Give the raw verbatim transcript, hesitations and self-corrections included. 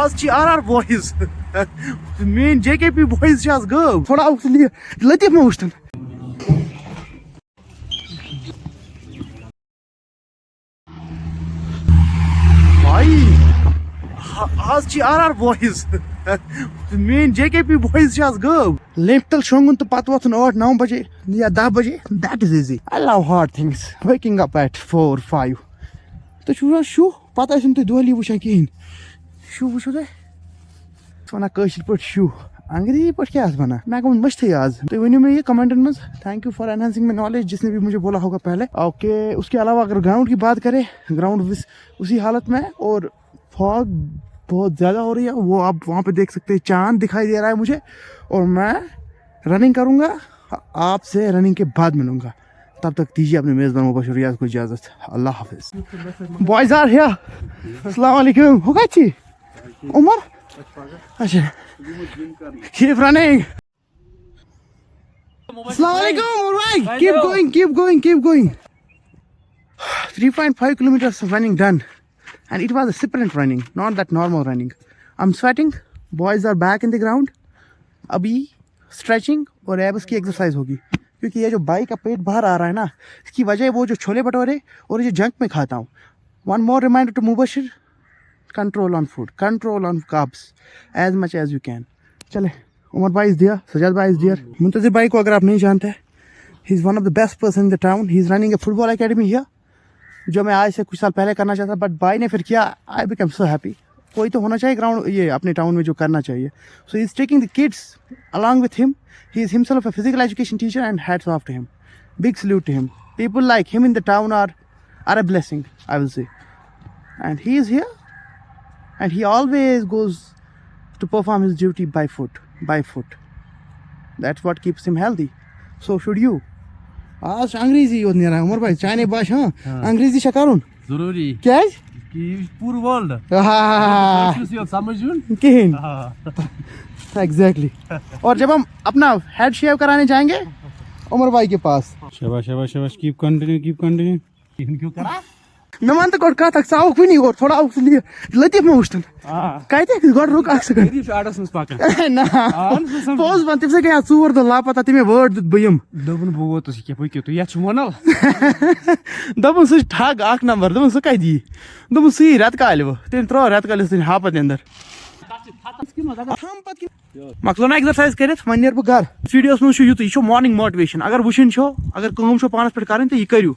آز چھِ R R boys, مین جے کے پی بویز چھِ آز غٲب۔ تھوڑا آوُکھ ژٕ لیٹ، لطیف ما وٕچھتن؟ بھائی، آز چھِ آر آر بویز، مین جے کے پی بویز چھِ آز غٲب۔ لیفٹل شۄنٛگُن تہٕ پتہٕ وۄتھُن ٲٹھ نو بجے یا دہ بجے، that is easy. I love hard things. Waking up at four five. تُہۍ چھِو وٕچھان شُہ، پتہٕ ٲسِو نہٕ تُہۍ دۄہلی وٕچھان کِہیٖنۍ۔ شُہ وٕچھِو تُہۍ، چھِ وَنان کٲشِر پٲٹھۍ شُہ، انگریزی پٲٹھۍ کیٛاہ آسہِ وَنان؟ مےٚ گوٚو مٔشتھٕے آز۔ تُہۍ ؤنِو مےٚ یہِ کمنٹن منٛز۔ Thank you for enhancing my knowledge، جس نے بھی مجھے بولا ہوگا پہلے۔ اوکے، اس کے علاوہ اگر گراؤنڈ کی بات کریں، گراؤنڈ اسی حالت میں ہے اور فॉग बहुत ज़्यादा हो रही है। वो आप वहाँ पे देख सकते हैं, चांद दिखाई दे रहा है मुझे। और मैं रनिंग करूँगा, आपसे रनिंग के बाद मिलूँगा। तब तक दीजिए अपने मेज़बान मुबशर रियाज को इजाज़त। अल्लाह हाफिज़। Boys are here. السلام علیکم. ہُہ کَتہِ چھی؟ عمر؟ اچھا. Keep running. السلام علیکم عمر بھائی. Keep going, keep going, keep going. Three point five kilometers of running done. And it was a sprint running, not that normal running. I'm sweating. Boys are back in the ground. अभी stretching और abs की exercise होगी, क्योंकि ये जो bike का पेट बाहर आ रहा है ना, इसकी वजह है वो जो छोले भटूरे और ये जो जंक में खाता हूँ. One more reminder to Mubashar, control on food, control on carbs as much as you can. चले, उमर भाई is there, सजाद भाई is there, मुंतजिर भाई को अगर आप नहीं जानते, he is one of the best person in the town. He is running a football academy here. जो मैं आज से कुछ साल पहले करना चाहता था, बट भाई ने फिर किया. I become so happy. कोई तो होना चाहिए ग्राउंड, ये अपने टाउन में जो करना चाहिए. So he is taking the kids along with him. He is himself a physical education teacher and hats off to him. Big salute to him. People like him in the town are are a blessing, I will say. And he is here, and he always goes to perform his duty by foot, by foot. That's what keeps him healthy. So should you. آز چھُ انگریزی یوت نیران عمر بھائی، چانے باش، ہاں؟ ہاں. انگریزی چھا کرُن؟ ضروٗری. کیازِ؟ کہِ یہِ چھُ پوٗرٕ ورلڈ. آہا. کٲشرِس یوت سمجھ یُن. کِہیٖنۍ. آ. ایگزیکٹلی. اور جب ہم اپنا ہیڈ شیو کرانے جائیں گے عمر بھائی کے پاس. شاباش، شاباش، شاباش. Keep continue, keep continue. یِم کیٛاہ کران؟ مےٚ وَن تہٕ گۄڈٕ کَتھ اَکھ، ژٕ آوُکھ وٕنی یور، تھوڑا آوُکھ ژٕ لیٹ۔ لطیف ما وٕچھتَن؟ آ۔ کَتہِ؟ گۄڈٕ رُک اَکھ سیکنڈ۔ غریٖب چھُ اَڈَس منٛز پَکان۔ نہ۔ آ، اَہَن سا، سَمجھ۔ پوٚز وَن، تٔمِس ہے گٔے آز ژور دۄہ لاپَتہ، تٔمۍ ہے وٲڈ دیُت بہٕ یِم۔ دوٚپُن، بہٕ ووتُس یہِ کیٛاہ، پٔکِو تُہۍ، یَتھ چھُ وَنَل۔ دوٚپُن، سُہ چھُ ٹھَگ اَکھ نمبر، دوٚپُن، سُہ کَتہِ یی؟ دوٚپُن، سُے رٮ۪تہٕ کالہِ وۄنۍ۔ تٔمۍ ترٛٲو رٮ۪تہٕ کالہِ سُہ ہاپَتھ اَندَر۔ مۄکلو نا ایکسرسایز کٔرِتھ، وۄنۍ نیرٕ بہٕ گرٕ۔ ویٖڈیوَس منٛز چھُ یُتُے، یہِ چھُ مارننگ موٹیویشن۔ اگر وٕچھُن چھو، اگر کٲم چھو پانَس پٮ۪ٹھ کَرٕنۍ، تہٕ یہِ کٔرِو۔